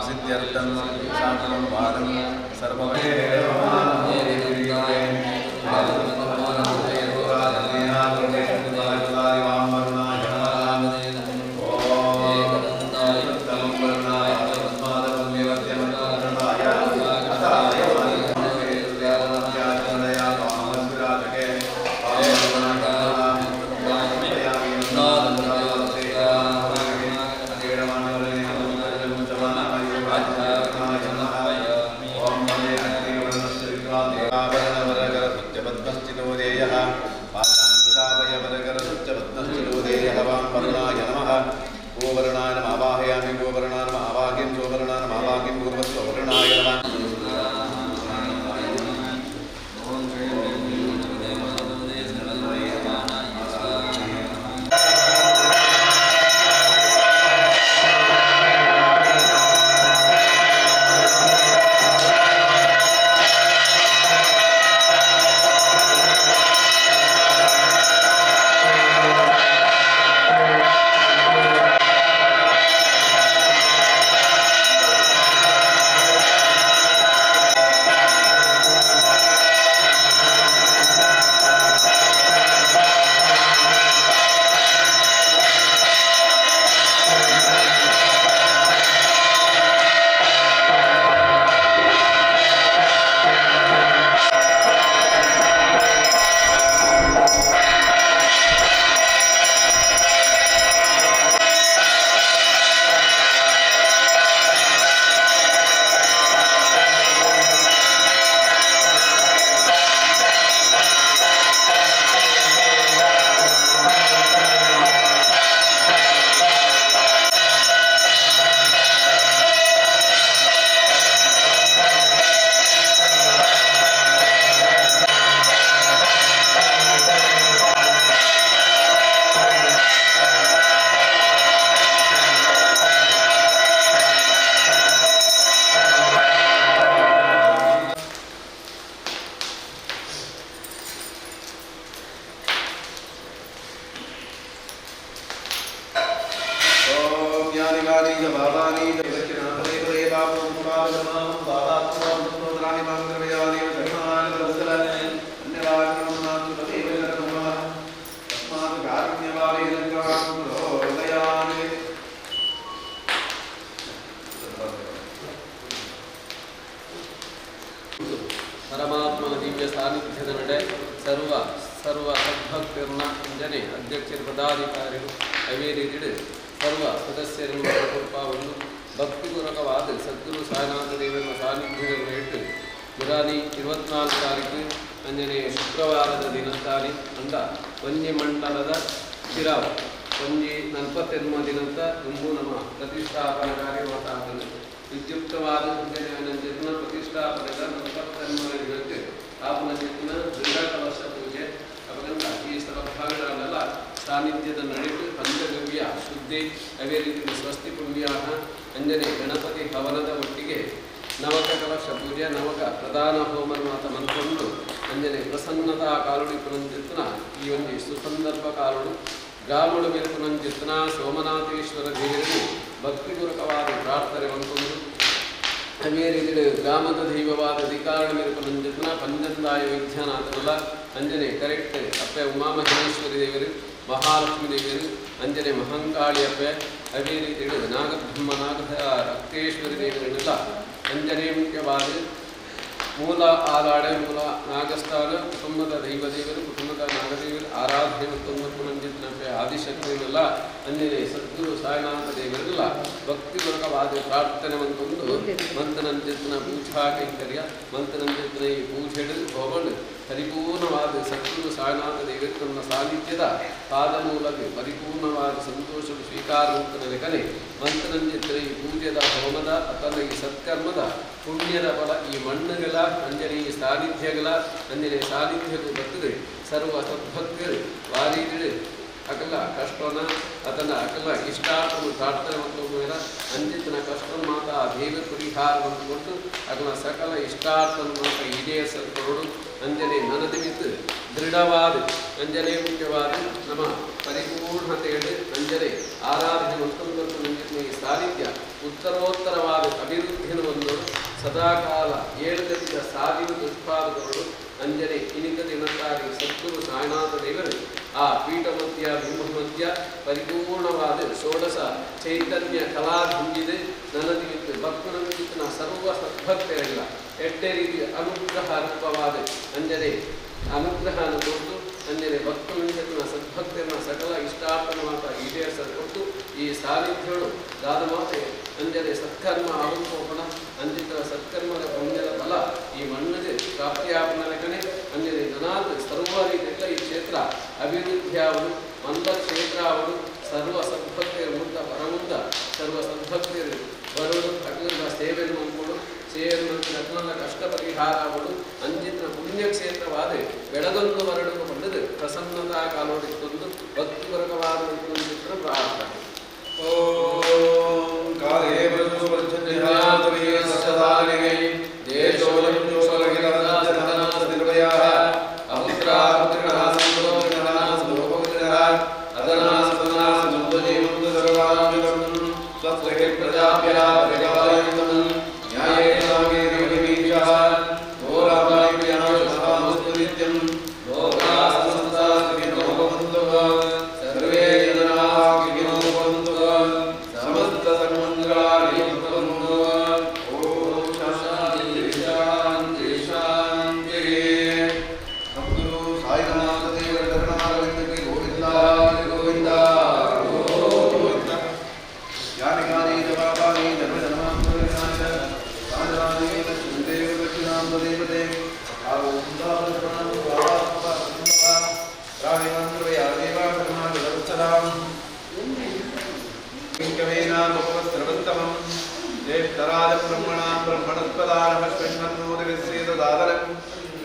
ಸಿದ್ಧ್ಯರ್ಥಂ ಸಾಫಲಂ ಸರ್ವೇ ಪರಮಾತ್ಮನ ದಿವ್ಯ ಸಾನ್ನಿಧ್ಯದ ನಡೆ ಸರ್ವ ಸರ್ವ ಸದ್ಭಕ್ತರನ್ನ ಅಂಜನೆ ಅಧ್ಯಕ್ಷರ ಪದಾಧಿಕಾರಿಗಳು ಅವೇ ರೀತಿಡು ಸರ್ವ ಸದಸ್ಯರನ್ನು ಒಂದು ಭಕ್ತಿಪೂರ್ವಕವಾದ ಸದ್ಗುರು ಸಾಯಿನಾಥ ದೇವರ ಸಾನ್ನಿಧ್ಯದ ಇಟ್ಟು ಮುರಾನಿ 24 ತಾರೀಕು ಅಂಜನೆ ಶುಕ್ರವಾರದ ದಿನತ್ತಾನೆ ಅಂತ ಒಂಜಿ ಮಂಡಲದ ಚಿರಾವ್ ಒಂಜಿ 48 ದಿನಂತ ತುಂಬು ನಮ್ಮ ಪ್ರತಿಷ್ಠಾಪನಾ ಕಾರ್ಯ ಮಾತಾಡಲು ವಿದ್ಯುಕ್ತವಾದ ಅಂಜನೆ ಪ್ರತಿಷ್ಠಾಪನೆದ 48 ದಿನಕ್ಕೆ ಆಪನ ದೃಢಕಲಶ ಪೂಜೆ ಅವಗಂತ ಈ ಸ್ಥಳಭಾಗಗಳನ್ನೆಲ್ಲ ಸಾನ್ನಿಧ್ಯದ ನಡೆದು ಪಂಚಗವ್ಯ ಶುದ್ಧಿ ಅದೇ ರೀತಿ ಸ್ವಸ್ತಿ ಪುಣ್ಯಾಹ ಅಂಜನೆ ಗಣಪತಿ ಹವನದ ಒಟ್ಟಿಗೆ ನವಕ ಕಲಶ ಪೂಜೆ ನವಕ ಪ್ರಧಾನ ಹೋಮ ಮಾತ ಮಂತ್ಕೊಂಡು ಅಂಜನೆ ಪ್ರಸನ್ನತಾ ಕಾಲುಡಿ ಪುನಂಜಿತ್ನ ಈ ಒಂದು ಸುಸಂದರ್ಭ ಕಾಲುಡು ಗ್ರಾಮಡು ಮೇಲ್ ಪುನಂಜಿತ್ನ ಸೋಮನಾಥೇಶ್ವರ ದೇವರಿಗೆ ಭಕ್ತಿಪೂರ್ವಕವಾದ ಪ್ರಾರ್ಥನೆ ಮಂತ್ಕೊಂಡು ಅದೇ ರೀತಿ ಗ್ರಾಮದ ದೈವವಾದ ಅಧಿಕಾರಣ ಮೇಲ್ ಪುನಂಜಿತ್ನ ಪಂಜಂದಾಯ ವೈದ್ಯನಾಥನಲ್ಲ ಅಂಜನೆ ಕರೆಕ್ಟ್ ಅಪ್ಪೆ ಉಮಾಮಹೇಶ್ವರಿ ದೇವರು ಮಹಾಲಕ್ಷ್ಮೀ ದೇವರು ಅಂಜನೆ ಮಹಂಕಾಳಿ ಅಪ್ಪೆ ಅದೇ ರೀತಿ ನಾಗಬ್ರಹ್ಮ ನಾಗ ರಕ್ತೇಶ್ವರಿ ದೇವರನ್ನೆಲ್ಲ ಅಂಜನೆ ಮುಖ್ಯವಾದ ಮೂಲ ಆಲಾಡೆ ಮೂಲ ನಾಗಸ್ಥಾನ ಕುಟುಂಬದ ದೈವ ದೇವರು ಕುಟುಂಬದ ನಾಗದೇವರು ಆರಾಧನೆ ಮತ್ತು ಪುನಂಜಿತ್ನ ಆದಿಶಕ್ತಿಯನ್ನೆಲ್ಲ ಅಂಜನೆ ಸದ್ಗುರು ಸಾಯಿನಾಥ ದೇವರೆಲ್ಲ ಭಕ್ತಿಪೂರ್ವಕವಾದ ಪ್ರಾರ್ಥನೆ ಮಂತೊಂದು ಮಂತ್ರನಂಜಿತ್ನ ಪೂಜಾ ಕೈಂಕರ್ಯ ಮಂತ್ರನಂಜಿತ್ನ ಈ ಪೂಜೆಡು ಹೋಗಲು ಪರಿಪೂರ್ಣವಾದ ಸದ್ಗುರು ಸಾಯಿನಾಥ ದೇವರು ತನ್ನ ಸಾನ್ನಿಧ್ಯದ ಪಾದಮೂಲಕ್ಕೆ ಪರಿಪೂರ್ಣವಾದ ಸಂತೋಷ ಸ್ವೀಕಾರ ಲೆಕ್ಕನೆ ಮಂತ್ರನಂಜಿತ್ರ ಈ ಪೂಜೆದ ಹೋಮದ ಅಥವಾ ಈ ಸತ್ಕರ್ಮದ ಪುಣ್ಯದ ಫಲ ಈ ಮಣ್ಣುಗಳ ಅಂಜನೆ ಈ ಸಾನ್ನಿಧ್ಯಗಳ ಅಂಜನೆ ಸಾನ್ನಿಧ್ಯಕ್ಕೂ ಬರ್ತದೆ ಸರ್ವ ಸದ್ಭಕ್ತರು ವಾರೀಗಳು ಅಕಲ ಕಷ್ಟನ ಅದನ್ನು ಅಕಲ ಇಷ್ಟಾರ್ಥನು ಪ್ರಾರ್ಥನೆ ಮತ್ತು ಅಂಜಿತನ ಕಷ್ಟ ಮಾತ ದೇವ ಪರಿಹಾರವನ್ನು ಕೊಟ್ಟು ಅಕಲ ಸಕಲ ಇಷ್ಟಾರ್ಥನ ಮಾತ ಈಡೇರಿಸಲ್ಪಡೋಡು ಅಂಜನೆ ಮನದಿಮಿತ್ತು ದೃಢವಾದ ಅಂಜನೆ ಮುಖ್ಯವಾದ ನಮ್ಮ ಪರಿಪೂರ್ಣತೆಯಲ್ಲಿ ಅಂಜನೆ ಆರಾಧನೆ ಮತ್ತೊಂದು ಈ ಸಾನ್ನಿಧ್ಯ ಉತ್ತರೋತ್ತರವಾದ ಸದಾಕಾಲ ಏಳು ಗತಿಯ ಸಾಧಿನ ದುಷ್ಪಾದಗಳು ಅಂಜನೆ ಇನಿತ ದಿನತಾರಿ ಸದ್ಗುರು ಸಾಯಿನಾಥ ದೇವರು ಆ ಪೀಠ ಮಧ್ಯ ಬಿಂಬ ಮಧ್ಯ ಪರಿಪೂರ್ಣವಾದ ಷೋಡಶ ಚೈತನ್ಯ ಕಲಾಧುಂಜಿದೆ ನನದಿಗಿತ್ತು ಭಕ್ತನಂದಿತ್ತಿನ ಸರ್ವ ಸದ್ಭಕ್ತರಿಲ್ಲ ಎಟ್ಟೆ ರೀತಿಯ ಅನುಗ್ರಹ ರೂಪವಾದ ಅಂಜನೆ ಅನುಗ್ರಹನ ಕೊಟ್ಟು ಅಂಜನೆ ಭಕ್ತನಂದಿತ್ತಿನ ಸದ್ಭಕ್ತರನ್ನ ಸಕಲ ಇಷ್ಟಾರ್ಥನ ಮಾತ ಈಡೇರಿಸ ಕೊಟ್ಟು ಈ ಸಾನ್ನಿಧ್ಯಗಳು ದಾದ ಮಾತೆ ಅಂಜನೆ ಸತ್ಕರ್ಮ ಆವಂತೋಪಣ ಅಂಜಿತರ ಸತ್ಕರ್ಮದ ಪುಣ್ಯದ ಬಲ ಈ ಮಣ್ಣಿಗೆ ಪ್ರಾಪ್ತಿಯಾಪನಕನೆ ಅಂಜನೆ ನನಾದ ಸರ್ವ ರೀತಿಯ ಈ ಕ್ಷೇತ್ರ ಅಭಿವೃದ್ಧಿಯಾವನು ಮಂದ ಕ್ಷೇತ್ರ ಅವನು ಸರ್ವ ಸದ್ಭಕ್ತಿಯರು ಮುದ್ದ ಪರಮುದ್ದ ಸರ್ವ ಸದ್ಭಕ್ತಿಯರು ಬರುಳು ಅಗ್ನಿಯ ಸೇವೆಯನ್ನು ಮಂದ್ಕೊಡು ಸೇವೆಯನ್ನು ರತ್ನದ ಕಷ್ಟ ಪರಿಹಾರ ಅವಳು ಅಂಜಿತ್ರ ಪುಣ್ಯಕ್ಷೇತ್ರವಾದ ಬೆಳಗೊಂದು ಬರಡು ಬಂದದ್ದು ಪ್ರಸನ್ನತಾ ಕಾಲೋಡಿತ್ತೊಂದು ಭಕ್ತಿಪರಕವಾದ ಚಿತ್ರ ಪ್ರಾರ್ಥನೆ. ಓಂ ಕಾಲೇ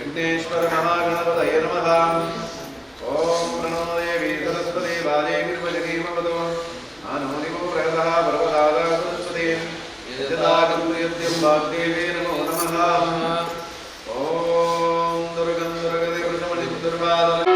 विघ्नेश्वर महागणपतये नमः। ॐ प्रणो देवी सरस्वती वादेवी आनोदिवो बृहदः पर्वतादा सरस्वती यजतागम्यद्यं वाग्देवी नमो नमः। ॐ दुर्गं दुर्गति वृषमणिं दुर्वादम्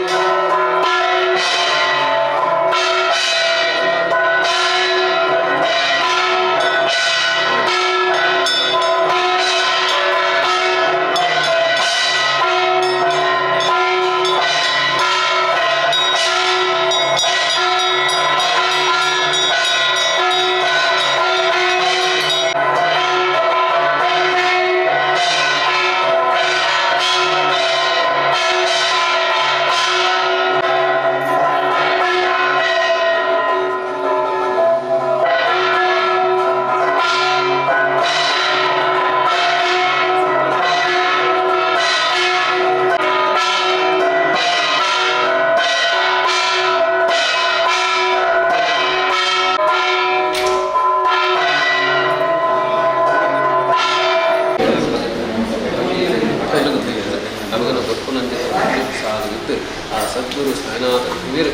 ಆ ಸದ್ಗುರು ಸಾಯಿನಾಥ ದೇವರು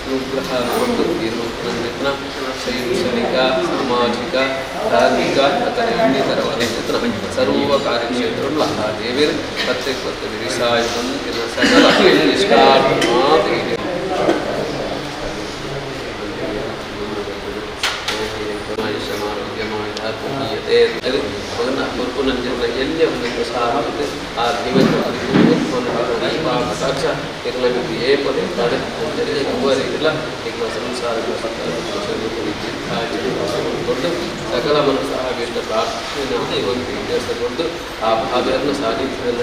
ಅನುಗ್ರಹ ಕೊಟ್ಟು ಇರುವಂತಹ ಶೈಕ್ಷಣಿಕ ಸಾಮಾಜಿಕ ಧಾರ್ಮಿಕ ಅಥವಾ ಇನ್ನಿತರವಾದ ಸರ್ವ ಕಾರ್ಯಕ್ಷೇತ್ರಗಳ ಆ ದೇವರು ಪ್ರತ್ಯೇಕ ಸಕಲ ಇಷ್ಟಾರ್ಥ ಸಕಲ ಮನಸ್ಸಾಗಿದ್ದ ಪ್ರಾರ್ಥನೆ ಒಂದು ಉದ್ದೇಶಗೊಂಡು ಆ ಭಾಗವನ್ನು ಸಾಧಿಸಲು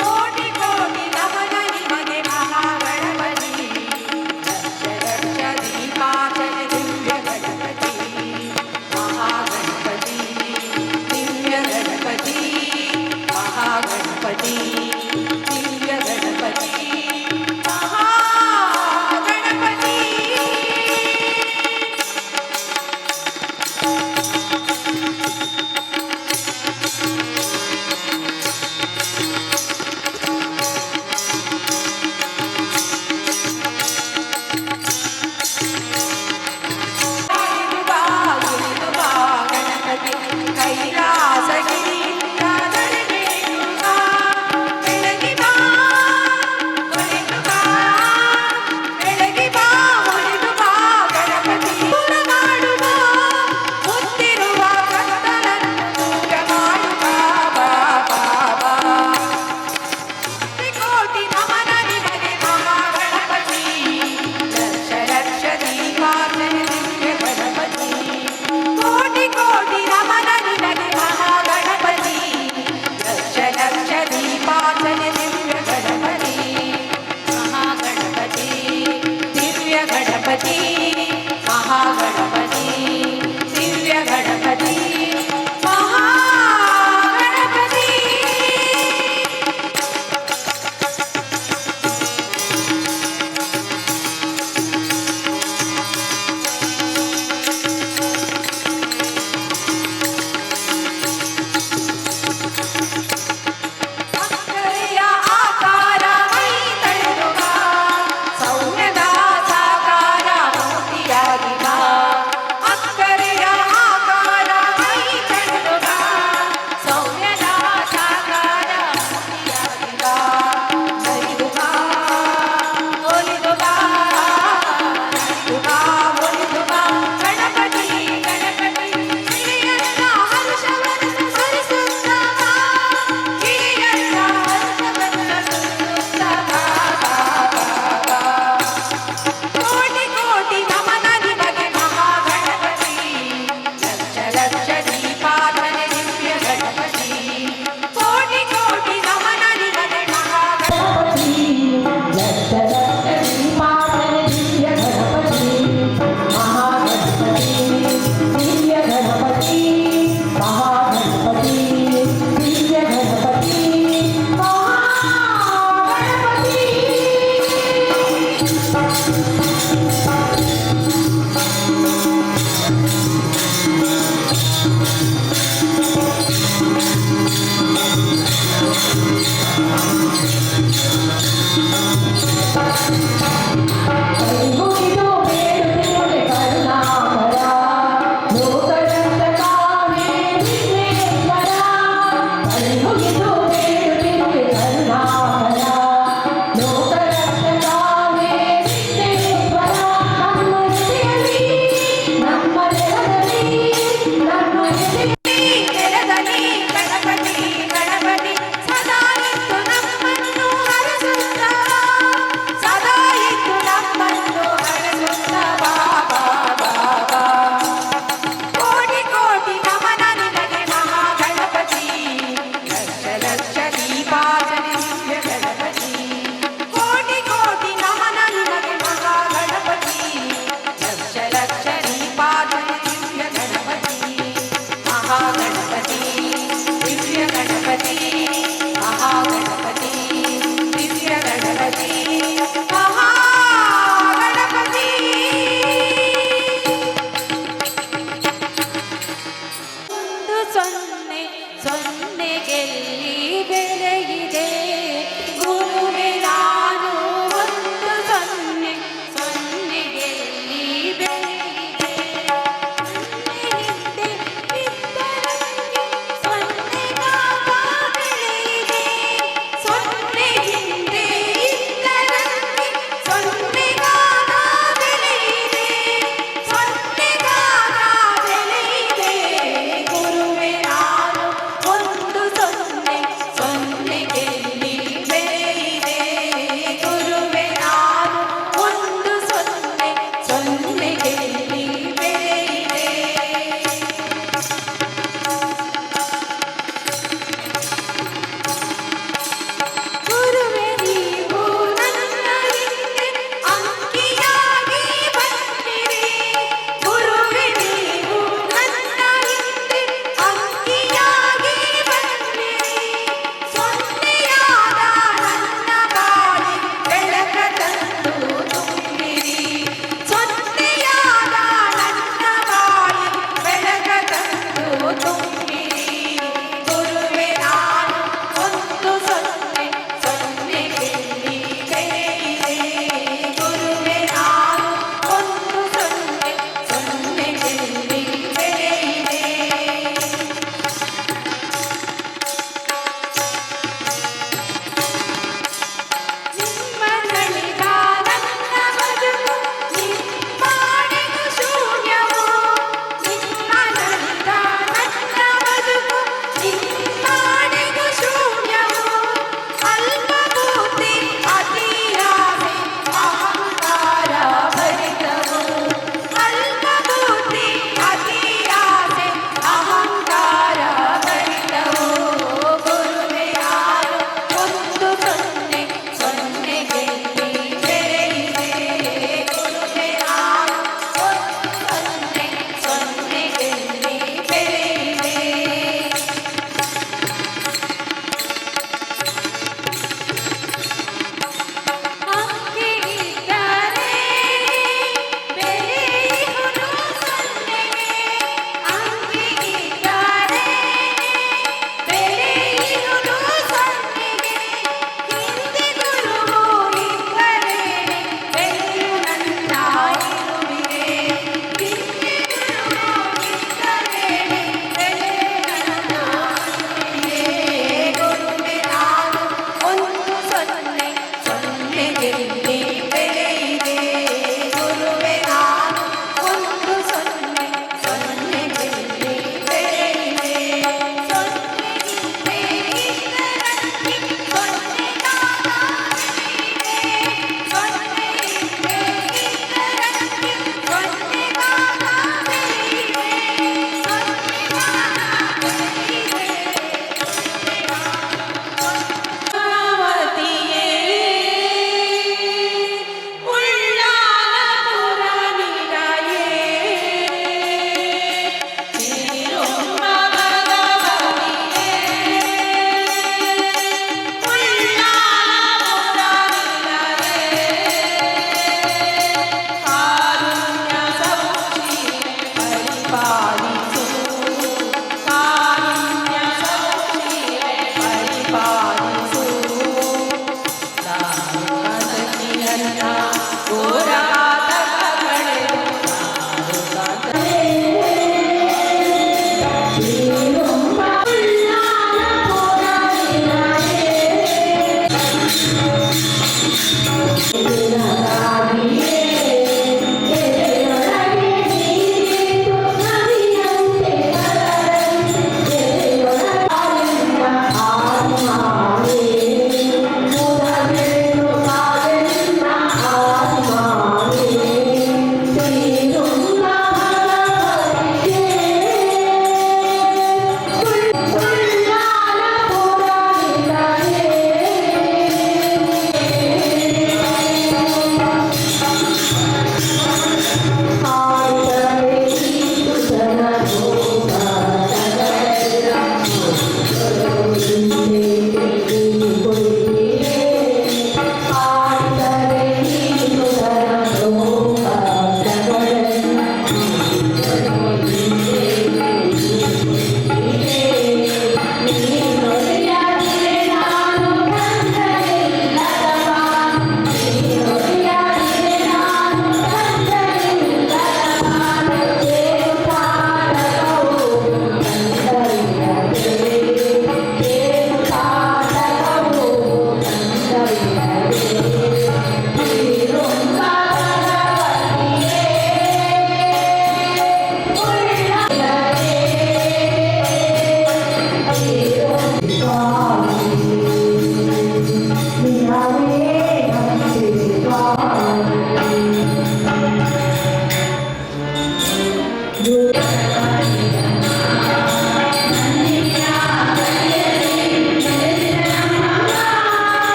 ಕೋಟಿ ಕೋಟಿ ನಮನ ನಿಮಗೆ ಮಹಾಗಣಪತಿ. ಲಕ್ಷ ಲಕ್ಷ ದೀಪಾರ್ಚನೆ.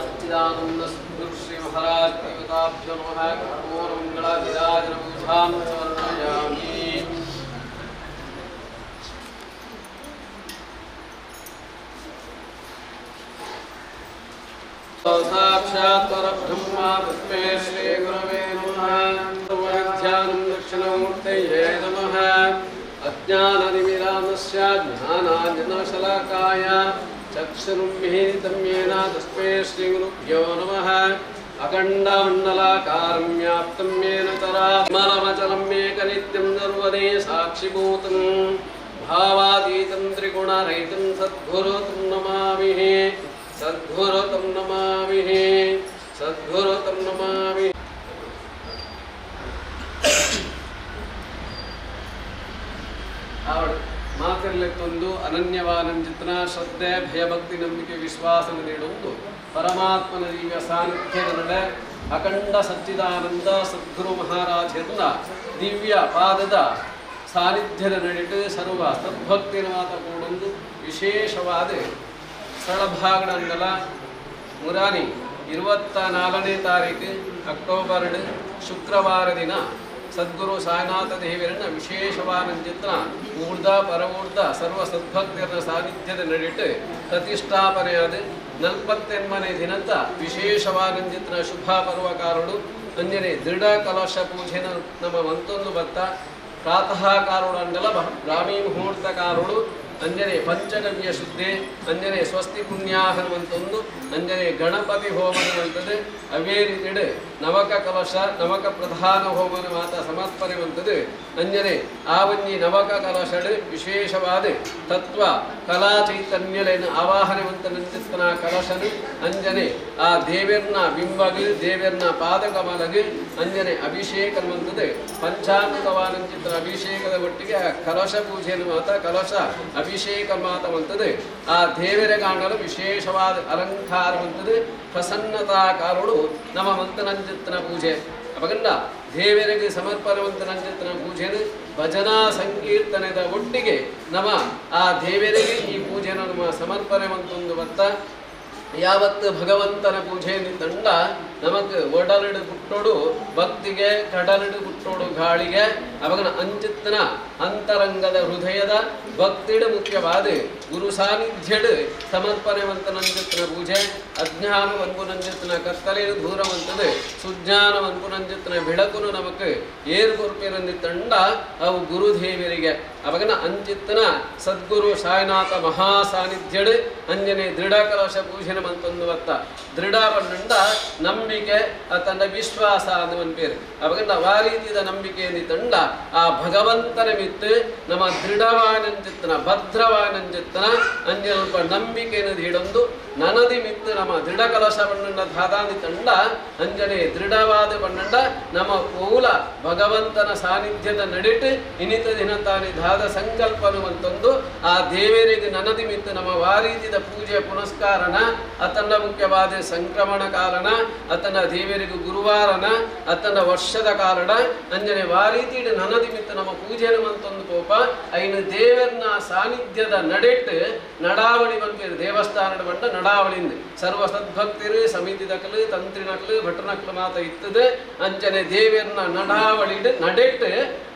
सच्चिदानंद सद्गुरु श्री महाराज देवताभ्यो नमः। कर्पूरमंगलाधिराजनपूजां समर्पयामि। साक्षात् परब्रह्म तस्मै श्री गुरवे नमः। ध्यानं दक्षिणामूर्तये नमः। अज्ञानतिमिरान्धस्य ज्ञानाञ्जनशलाकाय चक्षुरुन्मीलितं येन तस्मै श्रीगुरुभ्यो नमः। अखण्डमण्डलाकारं व्याप्तं येन तरामलमचलं एकनित्यं सर्वदे साक्षिभूतं भावातीतं त्रिगुणरहितं सद्गुरु तं नमामि। सद्गुरु तं नमामि। सद्गुरु तं नमामि। आवड ಮಾತೆರ್ಲೆತ್ತೊಂದು ಅನನ್ಯವಾನಂಜಿತನ ಶ್ರದ್ಧೆ ಭಯಭಕ್ತಿ ನಂಬಿಕೆ ವಿಶ್ವಾಸ ನೀಡುವುದು ಪರಮಾತ್ಮನ ದಿವ್ಯ ಸಾನ್ನಿಧ್ಯದ ನಡೆ ಅಖಂಡ ಸಚ್ಚಿದಾನಂದ ಸದ್ಗುರು ಮಹಾರಾಜರನ್ನ ದಿವ್ಯ ಪಾದದ ಸಾನ್ನಿಧ್ಯದ ನಡಿಟ್ಟು ಸರ್ವ ಸದ್ಭಕ್ತಿನ ಮಾತ ಕೂಡೊಂದು ವಿಶೇಷವಾದ ಸ್ಥಳಭಾಗಣಂಗಲ ಮುರಾನಿ 24ನೇ ತಾರೀಕು ಅಕ್ಟೋಬರ್ ಶುಕ್ರವಾರ ದಿನ ಸದ್ಗುರು ಸಾಯಿನಾಥ ದೇವರನ್ನ ವಿಶೇಷವಾನಂಜಿತ್ನ ಊರ್ಧ ಪರವೂರ್ಧ ಸರ್ವ ಸದ್ಭಕ್ತರ ಸಾನ್ನಿಧ್ಯದ ನಡಿಟ್ಟು ಪ್ರತಿಷ್ಠಾಪನೆಯಾದ 48ನೇ ದಿನದ ವಿಶೇಷವಾನಂಜಿತ್ನ ಶುಭ ಪರ್ವಕಾರಡು ಅಂಜನೆ ದೃಢ ಕಲಶ ಪೂಜೆನ ನಮ್ಮ ಮಂತೊಂದು ಬತ್ತ ಪ್ರಾತಃ ಕಾರುಡು ಅಂಡಲ ಬ್ರಾಹ್ಮೀ ಮುಹೂರ್ತ ಕಾರುಡು ಅಂಜನೆ ಪಂಚಗವ್ಯ ಶುದ್ಧಿ ಅಂಜನೆ ಸ್ವಸ್ತಿ ಪುಣ್ಯಾಹನುವಂತೊಂದು ಅಂಜನೆ ಗಣಪತಿ ಹೋಮನುವಂಥದ್ದು ಅವೇ ರೀತಿಡು ನವಕ ಕಲಶ ನವಕ ಪ್ರಧಾನ ಹೋಮನ ಮಾತ ಸಮರ್ಪಣೆವಂಥದ್ದು ಅಂಜನೆ ಆವಂಜಿ ನವಕ ಕಲಶಡು ವಿಶೇಷವಾದ ತತ್ವ ಕಲಾ ಚೈತನ್ಯಲೇನು ಆವಾಹನೆವಂತ ನಂಜಿಸ್ತನ ಕಲಶನು ಅಂಜನೆ ಆ ದೇವೆರ್ನ ಬಿಂಬಗು ದೇವೆರ್ನ ಪಾದಕಮಲಗು ಅಂಜನೆ ಅಭಿಷೇಕ ಅನ್ನುವಂಥದ್ದು ಪಂಚಾಮೃತವಾನಂಚಿತನ ಅಭಿಷೇಕದ ಒಟ್ಟಿಗೆ ಆ ಕಲಶ ಪೂಜೆಯನ್ನು ಮಾತ ಕಲಶ ಅಭಿಷೇಕ ಮಾತವಂಥದ್ದು ಆ ದೇವರ ಕಾಣಲು ವಿಶೇಷವಾದ ಅಲಂಕಾರವಂಥದ್ದು ಪ್ರಸನ್ನತಾ ಕಾರುಡು ನಮ್ಮ ಮಂತನಂಜಿತ್ತನ ಪೂಜೆ ಅಪಗಂಡ ದೇವರಿಗೆ ಸಮರ್ಪಣವಂತನಂಜಿತ್ತನ ಪೂಜೆನು ಭಜನಾ ಸಂಕೀರ್ತನೆದ ಒಟ್ಟಿಗೆ ನಮ್ಮ ಆ ದೇವರಿಗೆ ಈ ಪೂಜೆನ ನಮ್ಮ ಸಮರ್ಪಣೆವಂತೊಂದು ಬತ್ತ ಯಾವತ್ತು ಭಗವಂತನ ಪೂಜೆ ತಂಡ ನಮಕ್ ಒಡಲಿಡು ಪುಟ್ಟೋಡು ಭಕ್ತಿಗೆ ಕಡಲಿಡು ಪುಟ್ಟೋಡು ಗಾಳಿಗೆ ಅವಾಗ ಅಂಚಿತ್ತನ ಅಂತರಂಗದ ಹೃದಯದ ಭಕ್ತಿಡು ಮುಖ್ಯವಾದ ಗುರು ಸಾನ್ನಿಧ್ಯಡು ಸಮರ್ಪಣೆವಂತನಂಜಿತ್ತನ ಪೂಜೆ ಅಜ್ಞಾನವನ್ಪುನಂಜಿತ್ತನ ಕತ್ತಲೇನು ದೂರವಂತದು ಸುಜ್ಞಾನವನ್ಪುನಂಜಿತ್ತನ ಬೆಳಕುನು ನಮಕ್ ಏರು ಕೊರ್ಪಿರಂದಿ ತಂಡ ಅವು ಗುರುದೇವರಿಗೆ ಅವಾಗ ಅಂಚಿತ್ತನ ಸದ್ಗುರು ಸಾಯಿನಾಥ ಮಹಾ ಸಾನ್ನಿಧ್ಯಡು ಅಂಜನೆ ದೃಢ ಕಲಶ ಪೂಜೆನ ಮಂತೊಂದು ಬತ್ತ ದೃಢ ಪಂಡ ನಂಬಿಕೆ ತನ್ನ ವಿಶ್ವಾಸ ಅನ್ನುವನ್ ಪೇರು ಅವಾಗ ಆ ರೀತಿಯ ನಂಬಿಕೆಯಲ್ಲಿ ತಂಡ ಆ ಭಗವಂತನ ಮಿತ್ತು ನಮ್ಮ ದೃಢವಾನಂಜಿತ್ತನ ಭದ್ರವಾನಂಜಿತ್ತನ ಅಂಜಲ್ಪ ನಂಬಿಕೆಯನ್ನು ಹಿಡೊಂದು ನನದಿ ಮಿತ್ತು ನಮ್ಮ ದೃಢ ಕಲಶ ಬಣ್ಣಂಡ ಧಾದಾನಿ ತಂಡ ಅಂಜನೆ ದೃಢವಾದ ಬಣ್ಣಂಡ ನಮ್ಮ ಮೂಲ ಭಗವಂತನ ಸಾನ್ನಿಧ್ಯದ ನಡಿಟ್ಟು ಇನಿತ ದಿನ ತಾನಿ ಧಾದ ಸಂಕಲ್ಪನುವಂತೊಂದು ಆ ದೇವರಿಗೆ ನನದಿ ಮಿತ್ತು ನಮ್ಮ ವಾರೀತಿದ ಪೂಜೆ ಪುನಸ್ಕಾರನ ಅತನ ಮುಖ್ಯವಾದ ಸಂಕ್ರಮಣ ಕಾರಣ ಅತನ ದೇವರಿಗೆ ಗುರುವಾರನ ಅತನ ವರ್ಷದ ಕಾರಣ ಅಂಜನೆ ವಾರೀತಿ ನನದಿ ಮಿತ್ತು ನಮ್ಮ ಪೂಜೆನುವಂತೊಂದು ಕೋಪ ಐನು ದೇವರನ್ನ ಸಾನ್ನಿಧ್ಯದ ನಡೆಟ್ಟು ನಡಾವಳಿ ಬಂದಿರು ದೇವಸ್ಥಾನದ ಬಂಡ ನಡಾವಳಿಂದ ಸರ್ವ ಸದ್ಭಕ್ತಿರು ಸಮಿತಿ ದಕಲು ತಂತ್ರಿ ನಕಲು ಭಟ್ರ ನಕಲು ಮಾತ ಇತ್ತದೆ ಅಂಚನೆ ದೇವರನ್ನ ನಡಾವಳಿ ನಡೆಟ್ಟು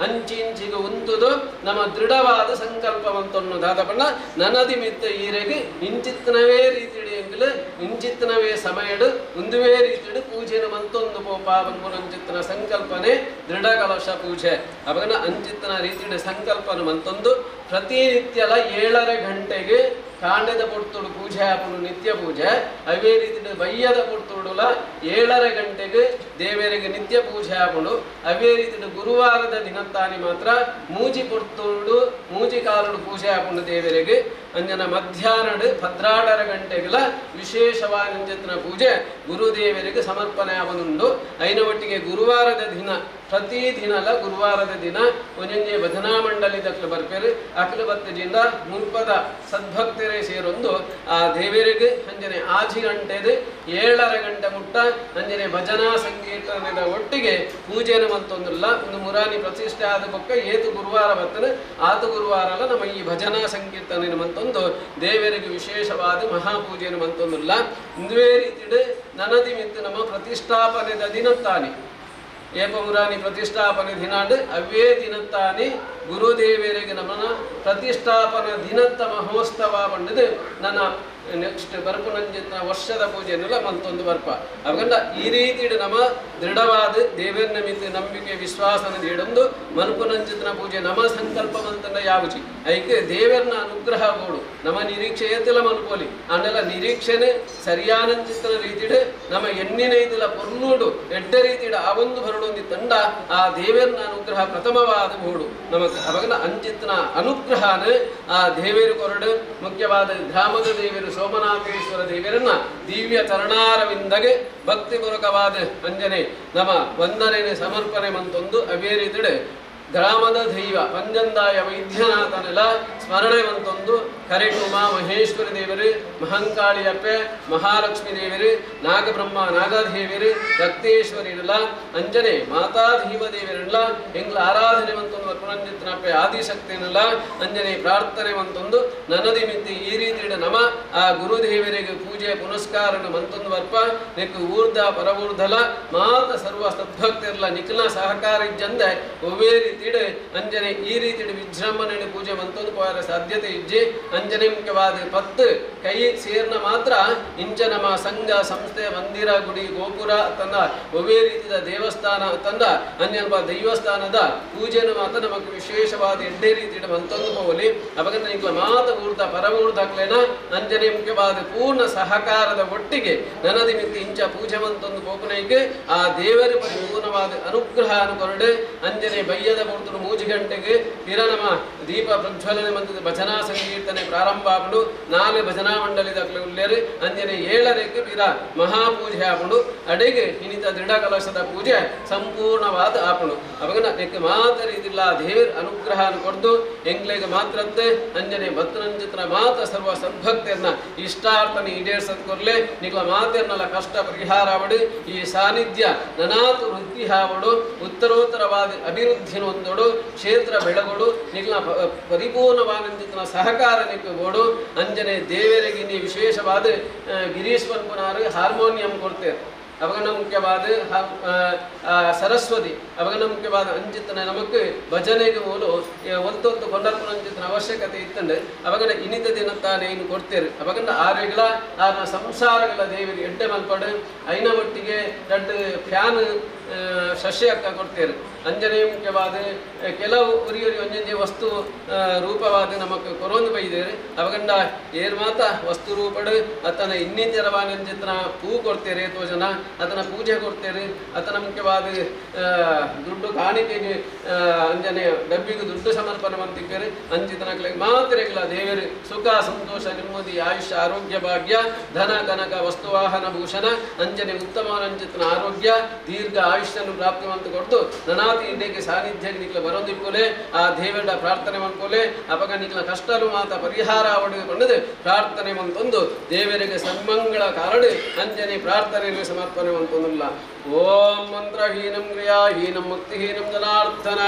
ಅಂಚಿಂಚಿಗೆ ಉಂತುದು ನಮ್ಮ ದೃಢವಾದ ಸಂಕಲ್ಪವಂತನ್ನು ದಾದಪಣ್ಣ ನನದಿ ಮಿತ್ತ ಈರೆಗೆ ಇಂಚಿತ್ತನವೇ ರೀತಿಡು ಎಂಗಲು ಇಂಚಿತ್ತನವೇ ಸಮಯಡು ಒಂದುವೇ ರೀತಿಡು ಪೂಜೆನ ಮಂತೊಂದು ಪೋಪ ಬಂಗುನಂಚಿತ್ತನ ಸಂಕಲ್ಪನೆ ದೃಢ ಕಲಶ ಪೂಜೆ ಅವಾಗ ಅಂಚಿತ್ತನ ರೀತಿಡು ಸಂಕಲ್ಪನ ಮಂತೊಂದು ಪ್ರತಿನಿತ್ಯಲ 7.5 ಗಂಟೆಗೆ ಕಾಂಡದ ಪೊರ್ತುಡು ಪೂಜೆ ಆಪುನು ನಿತ್ಯ ಪೂಜೆ ಅವೇ ರೀತಿ ಬಯ್ಯದ ಪೊರ್ತುಡುಲ 7.5 ಗಂಟೆಗೆ ದೇವರಿಗೆ ನಿತ್ಯ ಪೂಜೆ ಆಪುನು ಅವೇ ರೀತಿ ಗುರುವಾರದ ದಿನತ್ತಾನಿ ಮಾತ್ರ ಮೂಜಿ ಪೊರ್ತುಡು ಮೂಜಿ ಕಾಲುಡು ಪೂಜೆ ಆಪುನು ದೇವರಿಗೆ ಅಂಜನ ಮಧ್ಯಾಹ್ನಡು 12.5 ಗಂಟೆಗಳ ವಿಶೇಷವಾದ ಅಂಜತನ ಪೂಜೆ ಗುರುದೇವರಿಗೆ ಸಮರ್ಪಣೆ ಆವನುಂಡು. ಐನ ಒಟ್ಟಿಗೆ ಗುರುವಾರದ ದಿನ ಪ್ರತಿ ದಿನಲ ಗುರುವಾರದ ದಿನ ಒಂಜೊಂಜೆ ಭಜನಾ ಮಂಡಳಿ ದಕ್ಲು ಬರ್ಪೇರು ಅಕ್ಲು ಬತ್ತಜಿಂದ ಮುಲ್ಪದ ಸದ್ಭಕ್ತರೇ ಸೇರೊಂದು ಆ ದೇವರಿಗೆ ಅಂಜನೆ 6 ಗಂಟೆದು 7.5 ಗಂಟೆ ಮುಟ್ಟ ಅಂಜನೆ ಭಜನಾ ಸಂಕೀರ್ತನದ ಒಟ್ಟಿಗೆ ಪೂಜೆನ ಮಂತೊಂದಿಲ್ಲ ಒಂದು ಮುರಾನಿ ಪ್ರತಿಷ್ಠೆ ಆದ ಬೊಕ್ಕ ಏತು ಗುರುವಾರ ಬತ್ತನ ಆತು ಗುರುವಾರಲ್ಲ ನಮ್ಮ ಈ ಭಜನಾ ಸಂಕೀರ್ತನೆ ಮಂತೊಂದು ದೇವರಿಗೆ ವಿಶೇಷವಾದ ಮಹಾಪೂಜೆನ ಮಂತೊಂದಿಲ್ಲ. ಇಂದುವೇ ರೀತಿಡು ನನದಿ ಮಿತ್ತು ನಮ್ಮ ಪ್ರತಿಷ್ಠಾಪನೆದ ದಿನತ್ತಾನೆ ಏಪಮುರಾನಿ ಪ್ರತಿಷ್ಠಾಪನೆ ದಿನಾಂಡು ಅವೇ ದಿನತ್ತಾನೆ ಗುರುದೇವರಿಗೆ ನಮ್ಮನ ಪ್ರತಿಷ್ಠಾಪನೆ ದಿನತ್ತ ಮಹೋತ್ಸವ ಬಂಡದು ನನ್ನ ನೆಕ್ಸ್ಟ್ ಬರ್ಪುನಂಜಿತ ವರ್ಷದ ಪೂಜೆಯನ್ನೆಲ್ಲ ಮಂತೊಂದು ಬರ್ಪ. ಅವಗಂಡ ಈ ರೀತಿ ನಮ್ಮ ದೃಢವಾದ ದೇವರ ಮಿತ್ತು ನಂಬಿಕೆ ವಿಶ್ವಾಸನ ಹಿಡೊಂದು ಮನ್ಪುನಂಜಿತನ ಪೂಜೆ ನಮ್ಮ ಸಂಕಲ್ಪ ಮಂತನ ಯಾವುಜಿ ಐಕೆ ದೇವರನ್ನ ಅನುಗ್ರಹ ಬೋಡು ನಮ್ಮ ನಿರೀಕ್ಷೆ ಏತಿಲ್ಲ ಮನ್ಕೋಲಿ ಆಂಡೆಲ್ಲ ನಿರೀಕ್ಷೆನೆ ಸರಿಯಾನಂಜಿತನ ರೀತಿಡು ನಮ್ಮ ಎಣ್ಣಿನ ಇದಿಲ್ಲ ಪೊರ್ಲುಡು ಎಡ್ಡ ರೀತಿಡು ಆ ಒಂದು ಬರಡೊಂದು ತಂಡ ಆ ದೇವರನ್ನ ಅನುಗ್ರಹ ಪ್ರಥಮವಾದ ಬೋಡು ನಮಕ್ ಅವಾಗ ಅಂಜಿತನ ಅನುಗ್ರಹನ ಆ ದೇವರು ಕೊರಡು ಮುಖ್ಯವಾದ ಗ್ರಾಮದ ದೇವರು ಸೋಮನಾಥೇಶ್ವರ ದೇವರನ್ನ ದಿವ್ಯ ಚರಣಾರವಿಂದಗೆ ಭಕ್ತಿಪೂರ್ವಕವಾದ ಅಂಜನೆ ನಮ್ಮ ವಂದನೆ ಸಮರ್ಪಣೆ ಮಂತೊಂದು ಅವೇ ರೀತಿಡೆ ಗ್ರಾಮದ ದೈವ ಪಂಜಂದಾಯ ವೈದ್ಯನಾಥನೆಲ್ಲ ಸ್ಮರಣೆ ಬಂತೊಂದು ಕರೆಟು ಉಮಾ ಮಹೇಶ್ವರಿ ದೇವರು ಮಹಂಕಾಳಿಯಪ್ಪೆ ಮಹಾಲಕ್ಷ್ಮೀ ದೇವರು ನಾಗಬ್ರಹ್ಮ ನಾಗದೇವರು ರಕ್ತೇಶ್ವರಿರಲ್ಲ ಅಂಜನೆ ಮಾತಾಧೀವ ದೇವರಲ್ಲ ಎಂಗ್ಲ ಆರಾಧನೆ ಮಂತೊಂದು ಪುರಂಜಿತನಪ್ಪೆ ಆದಿಶಕ್ತಿನಲ್ಲ ಅಂಜನೆ ಪ್ರಾರ್ಥನೆ ಮಂತೊಂದು ನನದಿ ಮಿತಿ ಈ ರೀತಿ ನಮ ಆ ಗುರುದೇವರಿಗೆ ಪೂಜೆ ಪುನಸ್ಕಾರ ಮಂತೊಂದು ವರ್ಪ ನೆಕ್ಕು ಊರ್ಧ ಪರವೂರ್ಧಲ ಮಾತ ಸರ್ವ ಸದ್ಭಕ್ತಿರಲ್ಲ ನಿಖಿಲ ಸಹಕಾರ ಇಜ್ಜಂದೆ ಒವ್ವೇ ರೀತಿಡು ಅಂಜನೆ ಈ ರೀತಿ ವಿಜೃಂಭಣೆ ಪೂಜೆ ಮಂತೊಂದು ಪೋಯರ ಸಾಧ್ಯತೆ ಇಜ್ಜಿ ಅಂಜನೆ ಮುಖ್ಯವಾದ ಪತ್ತು ಕೈ ಸೇರ್ನ ಮಾತ್ರ ಇಂಚ ನಮ್ಮ ಸಂಘ ಸಂಸ್ಥೆ ಮಂದಿರ ಗುಡಿ ಗೋಪುರ ತಂದ ಒವ್ವೇ ರೀತಿಯ ದೇವಸ್ಥಾನ ತಂದ ಅಂಜನ ದೈವಸ್ಥಾನದ ಪೂಜೆಯನ್ನು ಮಾತ್ರ ನಮಗೆ ವಿಶೇಷವಾದ ಎಡ್ಡೆ ರೀತಿ ಮಂತೊಂದು ಪೋಲಿ ಅವಾಗ ನಿಕ್ಲ ಮಾತ ಊರ್ಧ ಪರವೂರ್ಧಕ್ಲೇನ ಅಂಜನೆ ಮುಖ್ಯವಾದ ಪೂರ್ಣ ಸಹಕಾರದ ಒಟ್ಟಿಗೆ ನನದಿ ಮಿತಿ ಇಂಚ ಪೂಜೆ ಮಂತೊಂದು ಪೋಪನೈಗೆ ಆ ದೇವರ ಪರಿಪೂರ್ಣವಾದ ಅನುಗ್ರಹ ಅನುಕೊರಡು ಅಂಜನೆ ಬಯ್ಯದ ಮೂರ್ತು ಮೂಜು ಗಂಟೆಗೆ ಪಿರ ನಮ್ಮ ದೀಪ ಪ್ರಜ್ವಲನೆ ಮಂತದ ಭಜನಾ ಸಂಕೀರ್ತನೆ ಪ್ರಾರಂಭ ಆಪುಂಡು ನಾಲ್ ಭಜನಾ ಮಂಡಳಿದ ಉಲ್ಲೇರು ಅಂಜನೆ ಏಳರೆಗೆ ಪಿರ ಮಹಾಪೂಜೆ ಆಪುಂಡು ಅಡೆಗೆ ಇನ್ನಿತ ದೃಢ ಕಲಶದ ಪೂಜೆ ಸಂಪೂರ್ಣವಾದ ಆಪುಂಡು ಅವಾಗ ನೆಕ್ ಮಾತ್ರ ಇದಿಲ್ಲ ದೇವರ ಅನುಗ್ರಹ ಕೊಡ್ದು ಎಂಗ್ಲೆಗೆ ಮಾತ್ರತ್ತೆ ಅಂಜನೆ ಭಕ್ತರಂಜಿತರ ಮಾತ್ರ ಸರ್ವ ಸದ್ಭಕ್ತಿಯನ್ನ ಇಷ್ಟಾರ್ಥನ ಈಡೇರ್ಸದ್ ಕೊರ್ಲೆ ನಿಕ್ಲ ಮಾತೆರ್ನಲ್ಲ ಕಷ್ಟ ಪರಿಹಾರ ಆವಡು ಈ ಸಾನ್ನಿಧ್ಯ ನನಾತು ವೃದ್ಧಿ ಆವಡು ಉತ್ತರೋತ್ತರವಾದ ಅಭಿವೃದ್ಧಿನ ಒಂದೊಡು ಕ್ಷೇತ್ರ ಬೆಳಗೊಡು ನಿಕ್ಲ ಪರಿಪೂರ್ಣವಾದಂತಿನ ಸಹಕಾರ ನಿಕ್ಕಬೋಡು ಅಂಜನೆ ದೇವರಿಗೆ ನೀ ವಿಶೇಷವಾದ ಗಿರೀಶ್ ಪನ್ಪುನಾರು ಹಾರ್ಮೋನಿಯಂ ಕೊಡ್ತೇವೆ ಅವಾಗ ಮುಖ್ಯವಾದ ಸರಸ್ವತಿ ಅವಾಗ ಮುಖ್ಯವಾದ ಅಂಜಿತನ ನಮಕ್ ಭಜನೆಗೆ ಮೂಲು ಒತ್ತೊತ್ತು ಕೊಂಡರ್ಪುನ ಅವಶ್ಯಕತೆ ಇತ್ತಂಡೆ ಅವಾಗ ಇನಿತ ದಿನ ತಾನೇ ಇನ್ನು ಕೊಡ್ತೇವೆ ಅವಾಗ ಆರೆಗಳ ಆ ಸಂಸಾರಗಳ ದೇವರಿಗೆ ಎಡ್ಡೆ ಮಲ್ಪಡು ಐನ ಒಟ್ಟಿಗೆ ದೊಡ್ಡ ಫ್ಯಾನ್ ಸಸ್ಯ ಅಕ್ಕ ಕೊಡ್ತೇವೆ ಅಂಜನೆ ಮುಖ್ಯವಾದ ಕೆಲವು ಉರಿ ಉರಿ ಒಂಜೊಂಜೆ ವಸ್ತು ರೂಪವಾದ ನಮಕ್ ಕೊರೊಂದು ಬೈದೇರು ಅವಗಂಡ ಏರ್ ಮಾತ ವಸ್ತು ರೂಪಡು ಅತನ ಇನ್ನಿತರವಾನಂಜಿತನ ಪೂ ಕೊಡ್ತೇವೆ ತೋ ಜನ ಆತನ ಪೂಜೆ ಕೊಡ್ತೇವೆ ಆತನ ಮುಖ್ಯವಾದ ದುಡ್ಡು ಕಾಣಿಕೆಗೆ ಅಂಜನೆ ಡಬ್ಬಿಗೆ ದುಡ್ಡು ಸಮರ್ಪಣೆ ಮಂತಿಪ್ಪೇರು ಅಂಜಿತನ ಮಾತ್ರೆಗಳ ದೇವರು ಸುಖ ಸಂತೋಷ ನೆಮ್ಮದಿ ಆಯುಷ್ಯ ಆರೋಗ್ಯ ಭಾಗ್ಯ ಧನ ಕನಕ ವಸ್ತುವಾಹನ ಭೂಷಣ ಅಂಜನೆ ಉತ್ತಮ ಆರೋಗ್ಯ ದೀರ್ಘ ಆಯುಷ್ಯನ್ನು ಪ್ರಾಪ್ತಿ ಮಂತು ಕೊಡ್ತು ನನಾತಿ ಇಂಡಿಗೆ ಸಾನ್ನಿಧ್ಯ ನಿಕ್ಲ ಬರೋದಿಪ್ಪೋಲೆ ಆ ದೇವರ ಪ್ರಾರ್ಥನೆ ಮಂಕೋಲೆ ಅಪಗ ನಿಕ್ಲ ಕಷ್ಟಲು ಮಾತ ಪರಿಹಾರ ಅವಡಿಕೊಂಡது ಪ್ರಾರ್ಥನೆ ಮಂತೊಂದು ದೇವರಿಗೆ ಸನ್ಮಂಗಳ ಕಾರಣ ಅಂಜನೆ ಪ್ರಾರ್ಥನೆಯನ್ನು ಸಮರ್ಪಣೆ ಮಂತೊಂದಿಲ್ಲ. ಓಂ ಮಂತ್ರಹೀನಂ ಕ್ರಿಯಾಹೀನಂ ಮುಕ್ತಿಹೀನಂ ಜನಾರ್ದನ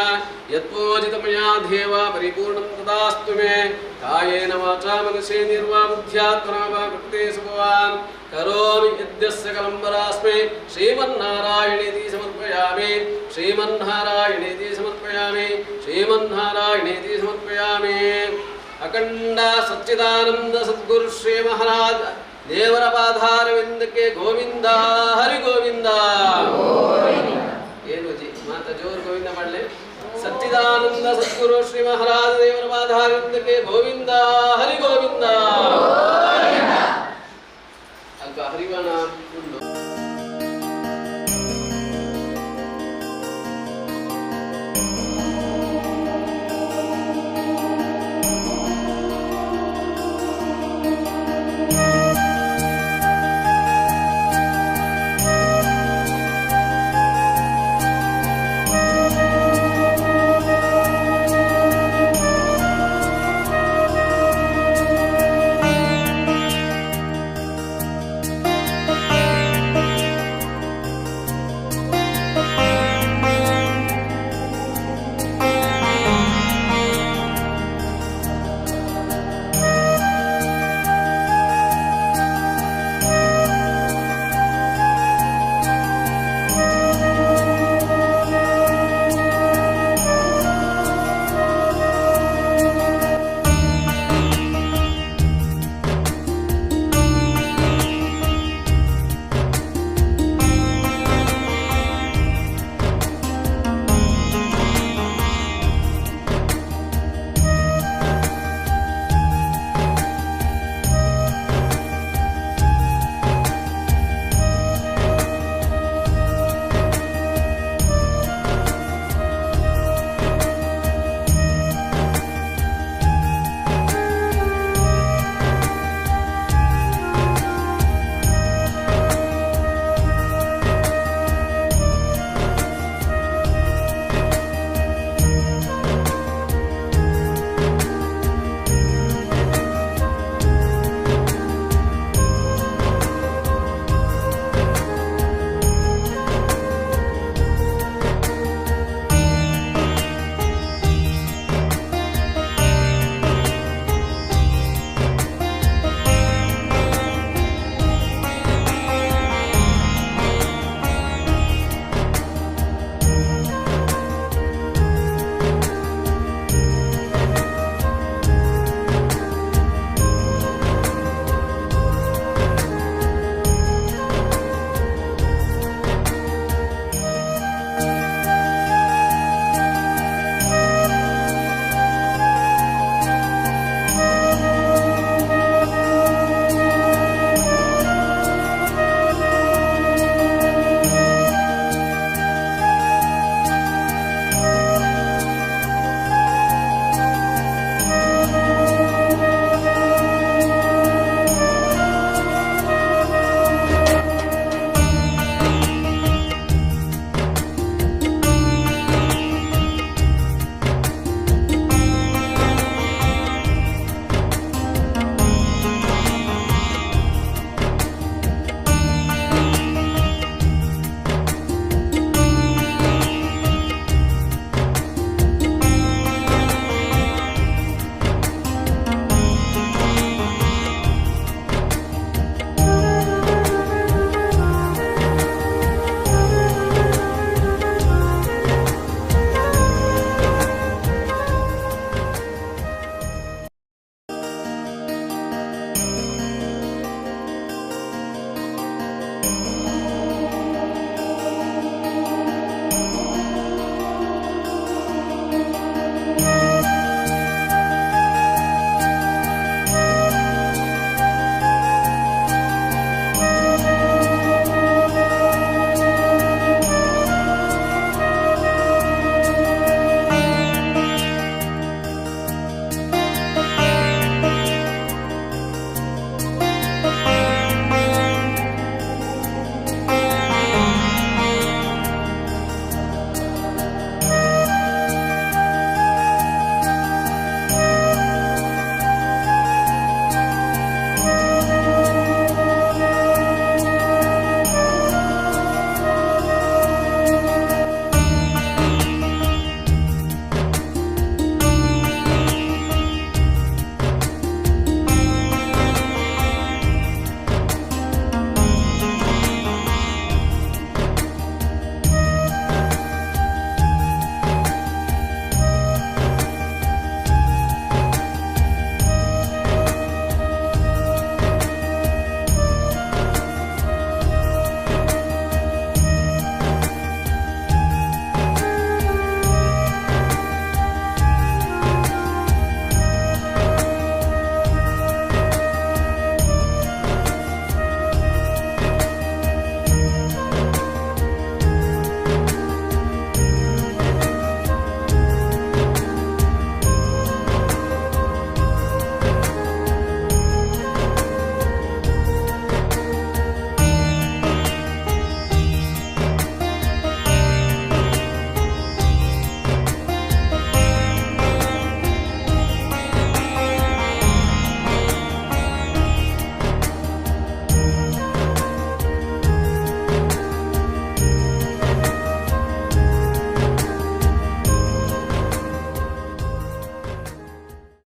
ಯತ್ಪೂಜಿತಮಯಾ ದೇವ ಪರಿಪೂರ್ಣಂ ತದಾಸ್ತು ಮೇ ಕಾಯೇನ ವಾಚಾ ಮನಸೇಂದ್ರಿಯೈರ್ವಾ ಬುದ್ಧ್ಯಾತ್ಮನಾ ವಾ ಪ್ರಕೃತೇ ಸುಭವಾನ್ ಕರೋಮಿ ಯದ್ಯಸ್ಯ ಕಲಂಬರಾಸ್ಮೈ ಶ್ರೀಮನ್ನಾರಾಯಣೇತಿ ಸಮರ್ಪಯಾಮಿ ಶ್ರೀಮನ್ನಾರಾಯಣೇತಿ ಸಮರ್ಪಯಾಮಿ ಶ್ರೀಮನ್ನಾರಾಯಣೇತಿ ಸಮರ್ಪಯಾಮಿ. ಅಖಂಡ ಸಚ್ಚಿದಾನಂದ ಸದ್ಗುರು ಶ್ರೀ ಮಹಾರಾಜ ದೇವರ ಪಾದಾರವಿಂದಕ್ಕೆ ಗೋವಿಂದ ಹರಿ ಗೋವಿಂದ. ಏನು ಜಿ ಮಾತ ಜೋರು ಗೋವಿಂದ ಮಾಡಲಿ. ಸಚ್ಚಿದಾನಂದ ಸದ್ಗುರು ಶ್ರೀ ಮಹಾರಾಜ ದೇವರ ಪಾದಾರವಿಂದಕ್ಕೆ ಗೋವಿಂದ ಹರಿ ಗೋವಿಂದ. ಅಲ್ಪ ಹರಿವಾಣ ಉಂಡು.